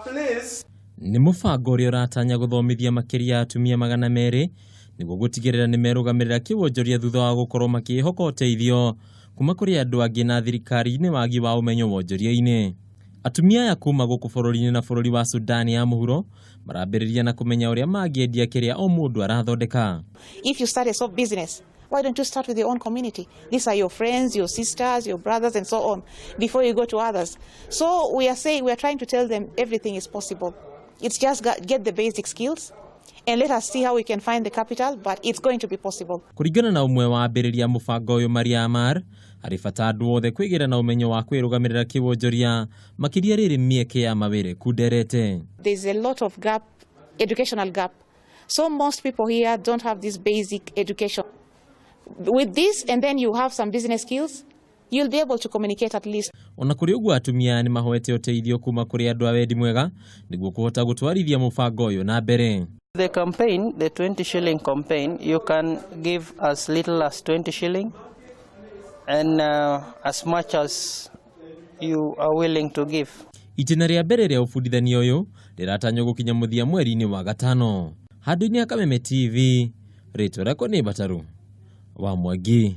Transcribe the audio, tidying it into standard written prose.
Please. Nĩ mũbango ũrĩa ũratanya gũthomithia makĩria ya atumia 200 nĩguo gũtigĩrĩra nĩ merũgamĩrĩra kĩwonjoria thutha wa gũkorwo makĩĩhoka ũteithio kuma kũrĩ andũ angĩ na thirikari-inĩ wagi wa ũmenyo wonjoria-inĩ. Atumia aya kuma gũkũ bũrũri-inĩ na bũrũri wa Sudan ya mũhuro marambĩrĩria na kũmenya ũrĩa mangĩendia kĩrĩa o mũndũ arathondeka. If you start a soap business, why don't you start with your own community? These are your friends, your sisters, your brothers, and so on, before you go to others. So we are saying, we are trying to tell them everything is possible. It's just get the basic skills and let us see how we can find the capital, but it's going to be possible. Kũringana na ũmwe wa ambĩrĩria mũbango ũyũ Maria Amar, harĩ bata andũ othe kwĩgĩra na ũmenyo wa kwĩrũgamĩrĩra kĩwonjoria makĩria rĩrĩ mĩeke ya mawĩra ĩkunderete. There's a lot of gap, educational gap. So most people here don't have this basic education. With this, and then you have some business skills, you'll be able to communicate at least. Ona kũrĩ ũguo atumia aya nĩ mahoete ũteithio kuma kũrĩ andũ a wendi mwega nĩguo kũhota gũtwarithia mũbango ũyũ na mbere. The campaign, the 20 shilling campaign, you can give as little as 20 shilling and as much as you are willing to give. Itĩna rĩa mbere rĩa ũbundithania ũyũ rĩratanywo gũkinya mũthia mweri-inĩ wa gatano. Handũ-inĩ ha Kameme TV, rĩtwa rĩakwa nĩ Bataru wa Mwangi.